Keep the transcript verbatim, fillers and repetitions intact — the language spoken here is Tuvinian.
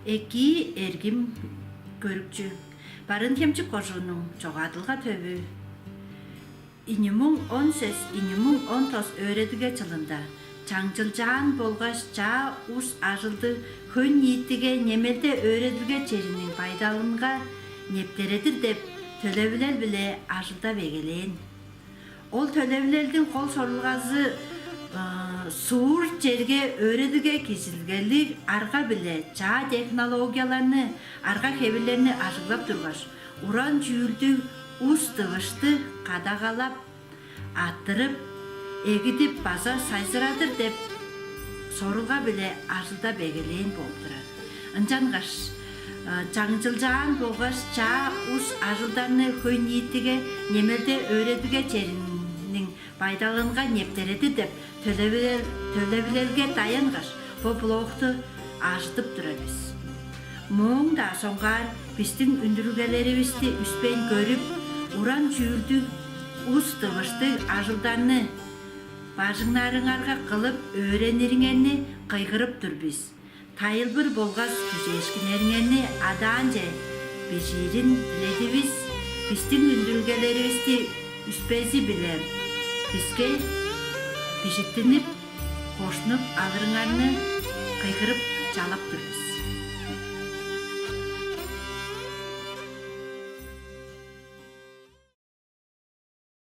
Экии, эргим көрүкчү. Барыын-Хемчик кожууннуң чогаадылга төвү. Ийи муң он сес, ийи муң он тос өөредилге чылында чаңчылчаан болгаш чаа ус ажылды хөй-ниитиге немелде өөредилге чериниң байдалынга нептередир деп төлевилел-биле ажылдап эгелээн. Ол төлевилелдиң кол сорулгазы суур черге өөредилге кижизидилгелиг арга-биле чаа технологияларны, арга-хевирлерни ажыглап тургаш, уран чүүлдүг ус-тывышты кадагалап, арттырып, эгидип база сайзырадыр деп сорулга-биле ажылдап эгелээн болуп турар. Ынчангаш чаңчылчаан болгаш чаа ус ажылдарны хөй-ниитиге немелде өөредилге чериниң байдалынга нептередир деп төлевилелге даянгаш, бо блогту ажыдып турар бис. Мооң-даа соңгаар бистиң үндүрүлгелеривисти үспейн көрүп, уран чүүлдүг ус-тывыштыг ажылдарны бажыңнарыңарга кылып өөренириңерни кыйгырып тур бис. Тайылбыр болгаш күзээшкиннериңерни адаанче бижиирин диледивис. Бистиң үндүрүлгелеривисти үспези-биле биске бижиттинип, кошнуп алырыңарны кыйгырып чалап тур бис.